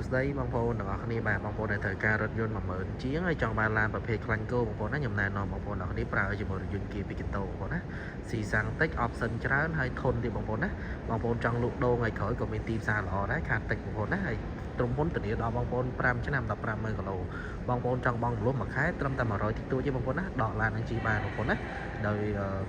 ស្តីបងប្អូនទាំងអស់គ្នាបាទបងប្អូនដែលត្រូវការរថយន្ត10000ជាងហើយចង់បានឡានប្រភេទខ្លាញ់គោបងប្អូនណាខ្ញុំណែនាំបងប្អូនទាំងអស់គ្នាប្រើជាមួយរថយន្តគៀ Picanto បងប្អូនណាស៊ីសាំងតិច option ច្រើនហើយធន់ទៀតបងប្អូនណាបងប្អូនចង់លក់ដូរថ្ងៃក្រោយក៏មានទីផ្សារល្អដែរខាតតិចបងប្អូនណាហើយក្រុមហ៊ុនធានាដល់បងប្អូន5ឆ្នាំ150,000គីឡូបងប្អូនចង់បង់រំលោះមួយខែត្រឹមតែ100តិចតួចទេបងប្អូនណាដកឡាននឹងជិះបានបងប្អូនណាដោយ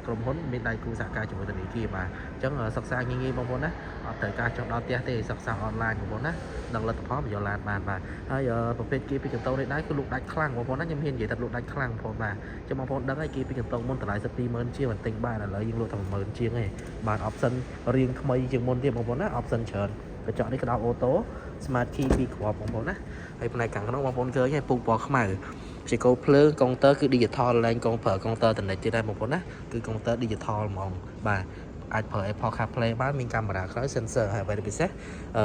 ក្រុមហ៊ុនមានដៃគូសហការជាមួយធនាគារបាទអញ្ចឹងសិក្សាងាយៗបងប្អូនណាអត់ត្រូវការចុះដល់ផ្ទះទេសិក្សាអនឡាញបងប្អូនណា ដឹងលទ្ធផលមកយកឡានបានបាទហើយប្រភេទគី Picanto នេះដែរគឺលក់ដាច់ខ្លាំងបងប្អូនណាខ្ញុំហ៊ាននិយាយថាលក់ដាច់ខ្លាំងបងប្អូនបាទចឹងបងប្អូនដឹងហើយគី Picanto មុនតម្លៃ120,000ជាងមិនទិញបានឥឡូវយើងលក់តែ10000ជាងឯងបាទ option រៀងថ្មីជាងមុនទៀតបងប្អូនណា option ច្រើនកញ្ចក់នេះក្តោប auto smart key ពីរគ្រាប់បងប្អូនណាហើយផ្នែកខាងក្នុងបងប្អូនឃើញហើយពូកពណ៌ខ្មៅជាគោភ្លើងកុងទ័រគឺ digital ឡើងកុងប្រើកុងទ័រតនិចទៀតដែរបងប្អូនណាគឺកុងទ័រ digital ហ្មងបាទអាចប្រើ Apple CarPlay បានមានកាមេរ៉ាក្រោយ sensor ហើយអ្វីដែលពិសេស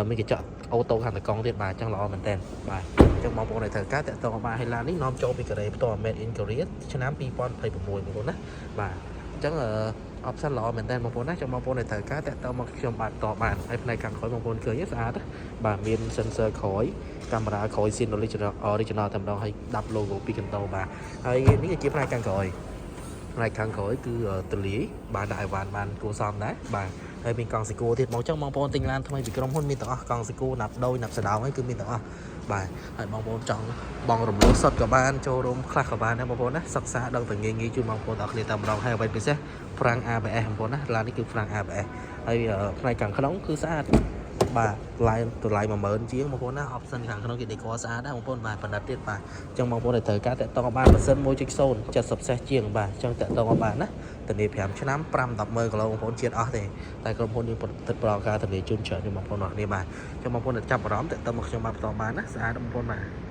មានកញ្ចក់ auto ខាងតកង់ទៀតបាទអញ្ចឹងល្អមែនតើបាទអញ្ចឹងបងប្អូនដែលត្រូវការតាក់ទងបានហើយឡាននេះនាំចូលពីកូរ៉េផ្ទាល់ Made in Korea ឆ្នាំ2026បងប្អូនណាបាទអញ្ចឹងអឺ option ល្អមែនតើបងប្អូនណាចឹងបងប្អូនដែលត្រូវការតាក់ទងមកខ្ញុំបាទតបានហើយផ្នែកខាងក្រោយបងប្អូនឃើញស្អាតបាទមាន sensor ក្រោយកាមេរ៉ាក្រោយ scene original original តែម្ដងហើយដាប់ logo Picanto បាទហើយនេះគឺជាផ្នែកខាងក្រោយផ្នែកខាងក្រោយគឺទលាយបានដាក់អីវ៉ាន់បានគួរសមដែរបាទហើយមានកង់ស៊ីគួទៀតមកចឹងបងប្អូនទិញឡានថ្មីពីក្រុមហ៊ុនមានទាំងអស់កង់ស៊ីគួណាប់ដូចណាប់សដោងហ្នឹងគឺមានទាំងអស់បាទហើយបងប្អូនចង់បងរំលោះសុទ្ធក៏បានចូលរួមខ្លះក៏បានដែរបងប្អូនណាសិក្សាដឹងតែងាយងាយជួយបងប្អូនទាំងអស់គ្នាតែម្ដងហើយអ្វីពិសេសហ្វ្រាំង ABS បងប្អូនណាឡាននេះគឺហ្វ្រាំង ABS ហើយផ្នែកខាងក្នុងគឺស្អាតបាទតម្លៃតម្លៃ10000ជាងបងប្អូនណា option ខាងក្នុងគេ decor ស្អាតដែរបងប្អូនបាទប៉និតទៀតបាទអញ្ចឹងបងប្អូនដែលត្រូវការតាក់ទងបានម៉ាស៊ីន1.0 70សេះជាងបាទអញ្ចឹងតាក់ទងបានណាធានា5ឆ្នាំ5 10ម៉ឺនគីឡូបងប្អូនជាតិអស់ទេតែក្រុមហ៊ុនយើងទឹកប្រការធានាជូនច្រើនជូនបងប្អូនអរគ្នាបាទអញ្ចឹងបងប្អូនដែលចាប់អារម្មណ៍តាក់ទងមកខ្ញុំបាទបន្តបានណាស្អាតបងប្អូនបាទ។